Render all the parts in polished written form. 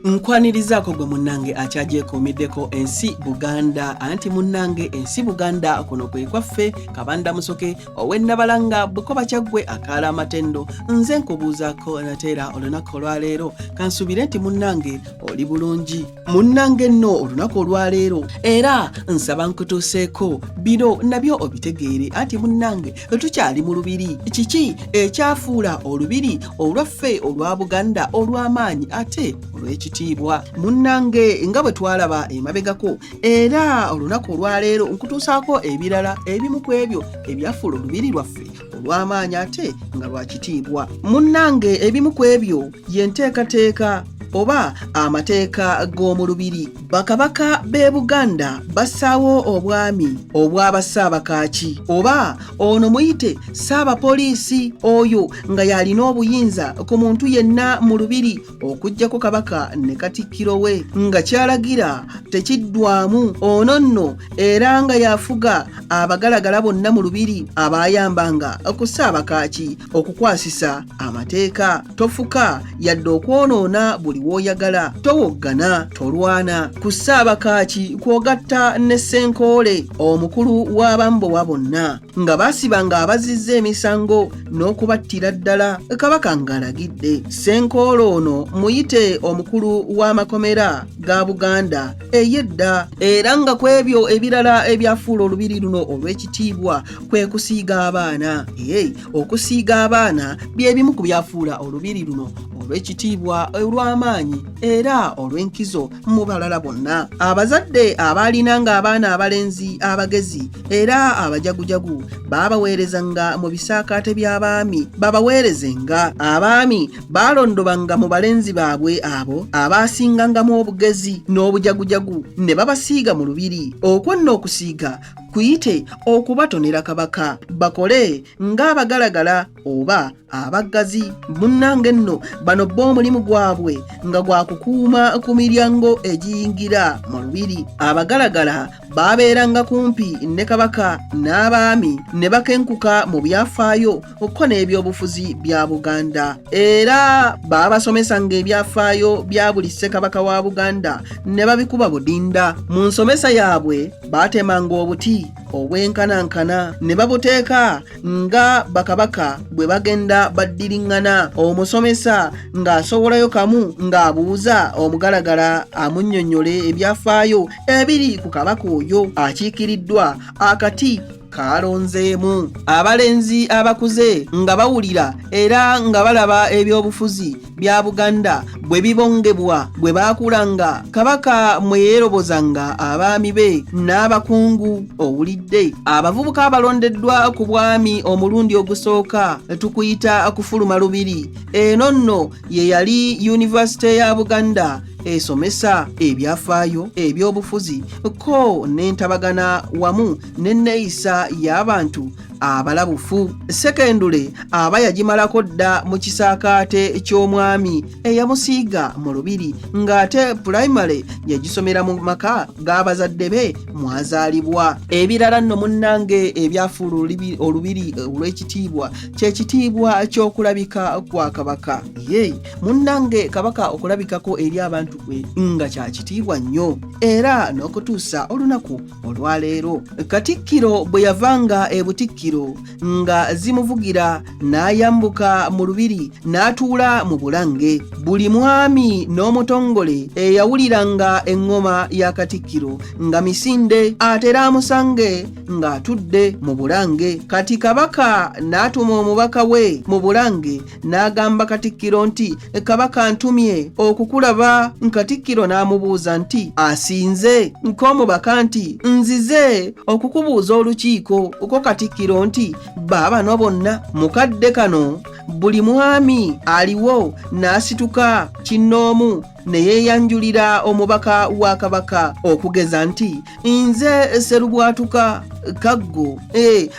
Nkwanirizaako gwe munnange akyagyekuumiddeko ensi Buganda, anti munnange ensi Buganda kuno kwe kwaffe. Kabanda Musoke ow'Ennabalanga Bukoba Kyaggwe akaala amatendo, nze nkubuuzaako nateera olunaku olwaleero. Kansuubire nti munnange oli bulungi. Munnange nno olunaku olwaleero era nsaba nkutuuseeko bino nabyo obitegeere, anti munnange tukyali mu lubiri. Kiki ekyafuula olubiri olwaffe olwa Buganda olw'amaanyi ate olw'ekitiibwa? Munnange, nga bwe twalaba emabegako, era olunaku olwaleero nkutuusaako ebirala ebimu ku ebyo ebyafuula olubiri lwaffe olw'amaanyi ate nga lwa kitiibwa. Munnange, ebimu ku ebyo ye nteekateeka oba amateeka g'omu lubiri. Bakabaka b'e Buganda bassaawo obwami obw'abassaabakaaki, oba ono muyite ssaabapoliisi, oyo nga y'alina obuyinza ku muntu yenna mu lubiri okuggyako kabaka ne katikkiro we, nga kyalagira tekiddwamu. Ono nno era nga y'afuga abagalagala bonna mu lubiri abaayambanga ku ssaabakaaki okukwasisa amateeka. Tofuka yadde okwonoona buli w'oyagala, towoggana, tolwana. Ku ssaabakaaki kw'ogatta ne ssenkoole, omukulu w'abambowa bonna, nga baasibanga abazizza emisango n'okubattira ddala kabaka ng'alagidde. Ssenkoole ono muyite omukulu w'amakomera ga Buganda ey'edda. Era nga ku ebyo ebirala ebyafuula olubiri luno olw'ekitiibwa kwe kusiiga abaana. Ee, okusiiga abaana bye bimu ku byafuula olubiri luno olw'ekitiibwa, olw'amaanyi era olw'enkizo mu balala bonna. Abazadde abaalinanga abaana abalenzi abagezi era abajagujagu baabaweerezanga mu bisaakaate by'abaami babaweerezenga. Abaami baalondobanga mu balenzi baabwe abo abaasingangamu obugezi n'obujagujagu ne babasiiga mu lubiri. Okwo nno okusiiga kuyite okubatonera kabaka bakole ng'abagalagala oba abaggazi. Munnange nno bano bo omulimu gwabwe nga gwa kukuuma ku miryango egiyingira mu lubiri. Abagalagala baabeeranga kumpi ne kabaka n'abaami ne bakenkuka mu byafaayo ko n'ebyobufuzi bya Buganda, era baabasomesanga ebyafaayo bya buli ssekabaka wa Buganda ne babikuba budinda. Mu nsomesa yaabwe baatemanga obuti obwenkanankana ne babuteeka nga bakabaka bwe bagenda baddiriŋŋana. Omusomesa ng'asowolayo kamu ng'abuuza omugalagala amunnyonnyole ebyafaayo ebiri ku kabaka oyo akiikiriddwa akati kaalonzeemu. Abalenzi abakuze nga bawulira era nga balaba ebyobufuzi bya Buganda bwe bibongebwa bwe baakulanga kabaka mwe yeerobozanga abaami be n'abakungu. Owulidde, abavubuka abalondeddwa ku bwami omulundi ogusooka tukuyita kufuluma lubiri. Eno nno ye yali yunivasite ya Buganda esomesa ebyafaayo, ebyobufuzi ko n'entabagana wamu n'enneeyisa y'abantu abalabufu. Sekendule aba yagimalako dda mu kisaakaate ky'omwami eyamusiiga mu lubiri, ng'ate pulayimale yagisomera mu maka g'abazadde be mwazaalibwa. Ebirala nno munnange ebyafuula olubiri olw'ekitiibwa kye kitiibwa ky'okulabika kwa kabaka. Ye munnange kabaka okulabikako eri abantu kwe nga kya kitiibwa nnyo, era n'okutuusa olunaku olwaleero. Katikkiro bwe yavanga e Butikkiro nga zimuvugira n'ayambuka mu lubiri n'atuula mu Bulange. Buli mwami n'omutongole eyawuliranga eŋŋoma ya Katikkiro nga misinde atera amusange ng'atudde mu Bulange. Kati kabaka n'atuma omubaka we mu Bulange n'agamba Katikkiro nti, "Kabaka ntumye okukulaba." Katikkiro n'amubuuza nti, "Asinze?" Nk'omubaka nti, "Nzize okukubuuza olukiiko." Ko Katikkiro nti, "Baabano bonna." Mukadde kano buli mwami aliwo n'asituka kinnoomu ne yeeyanjulira omubaka wa kabaka, okugeza nti, "Nze Sserubwatuka Kaggo."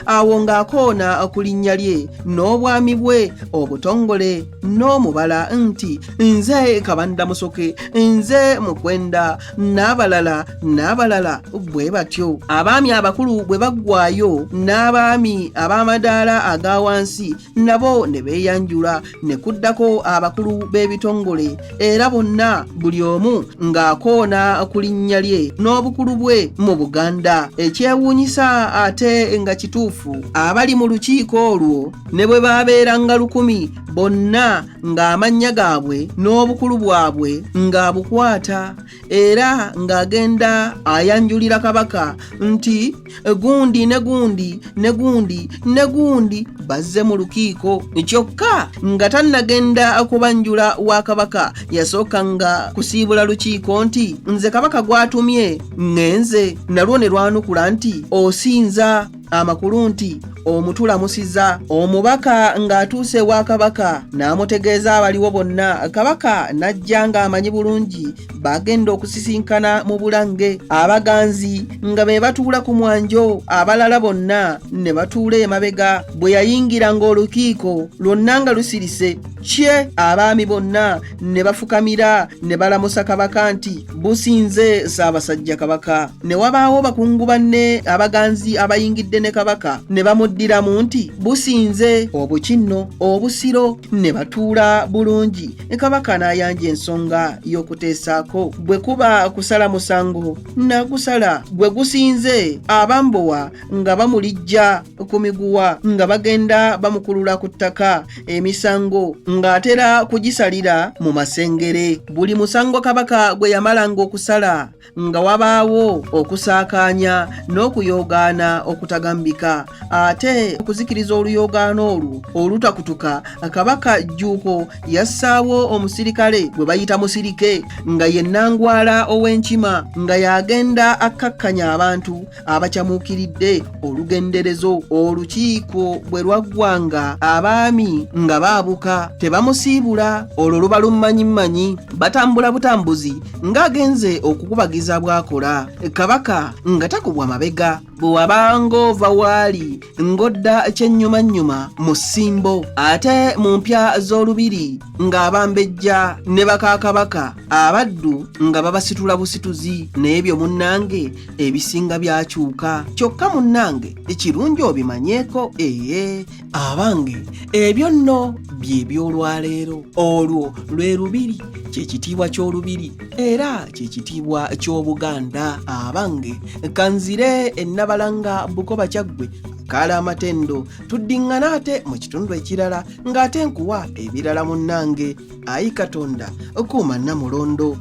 Awo ng'akoona ku linnya lye n'obwami bwe obutongole n'omubala nti, "Nze Kabanda Musoke, nze Mukwenda," n'abalala n'abalala bwe batyo. Abaami abakulu bwe baggwayo, n'abaami ab'amadaala aga wansi nabo ne beeyanjula. beeyanjula ne kuddako abakulu b'ebitongole era bonna buli omu ng'akoona ku linnya lye n'obukulu bwe mu Buganda. Ekyewuunyisa ate nga kituufu, abali mu lukiiko olwo ne bwe baabeeranga 1000 bonna ng'amannya gaabwe n'obukulu bwabwe ng'abukwata era ng'agenda ayanjulira Kabaka nti gundi ne gundi ne gundi ne gundi bazze mu lukiiko. Kyokka nga tannagenda kubanjula wa Kabaka, yasooka nga kusiibula lukiiko nti nze Kabaka gw'atumye ŋŋenze. Nalwo ne lwanukula nti osinza, amakulu nti omutulamusiza. Omubaka ng'atuuse ewa Kabaka n'amutegeeza abaliwo bonna. Kabaka n'ajja ng'amanyi bulungi bagenda okusisinkana mu Bulange, abaganzi nga be batuula ku mwanjo, abalala bonna ne batuula emabega. Bwe yayingira ng'olukiiko lwonna nga lusirise kye, abaami bonna ne bafukamira ne balamusa Kabaka nti businze Ssaabasajja Kabaka. Ne wabaawo bakungu banne abaganzi abayingidde ne Kabaka ne bamuddiramu nti businze obukinno obusiro, ne batuula bulungi. Kabaka n'ayanja ensonga y'okuteesaako, bwe kuba kusala musango n'agusala gwe gusinze. Abambowa nga bamulijja ku miguwa nga bagenda bamukulula ku ttaka, emisango ng'atera kugisalira mu Masengere. Buli musango Kabaka gwe yamalanga okusala nga wabaawo okusaakaanya n'okuyoogaana okutagambika. Ate okuzikiriza oluyoogaano olwo olutakutuka, Kabaka Jjuuko yassaawo omusirikale gwe bayita Musirike, nga ye Nangwala ow'Enkima, nga y'agenda akkakkanya abantu abacamuukiridde olugenderezo. Olukiiko bwe lwaggwanga abaami nga baabuka, tebamusiibula, olwo luba lummanyimmanyi, batambula butambuzi ng'agenze okukubagiza bw'akola. Kabaka nga takubwa mabega. Bwe wabanga ova waali ng'odda kyennyumannyuma mu Ssimbo, ate mu mpya z'olubiri ng'abambejja ne bakaakabaka abaddu nga babasitula busituzi. N'ebyo munnange ebisinga byakyuka. Kyokka munnange ekirungi obimanyeeko. Ee abange, ebyo nno bye by'olwaleero. Olwo lwe lubiri, kye kitiibwa ky'olubiri era kye kitiibwa ky'Obuganda. Abange, kanzire Ennabalanga, Bukoba, Kyaggwe, Kaala Amatendo, tuddiŋŋana ate mu kitundu ekirala ng'ate nkuwa ebirala. Munnange, ayi Katonda okuuma Nnamulondo.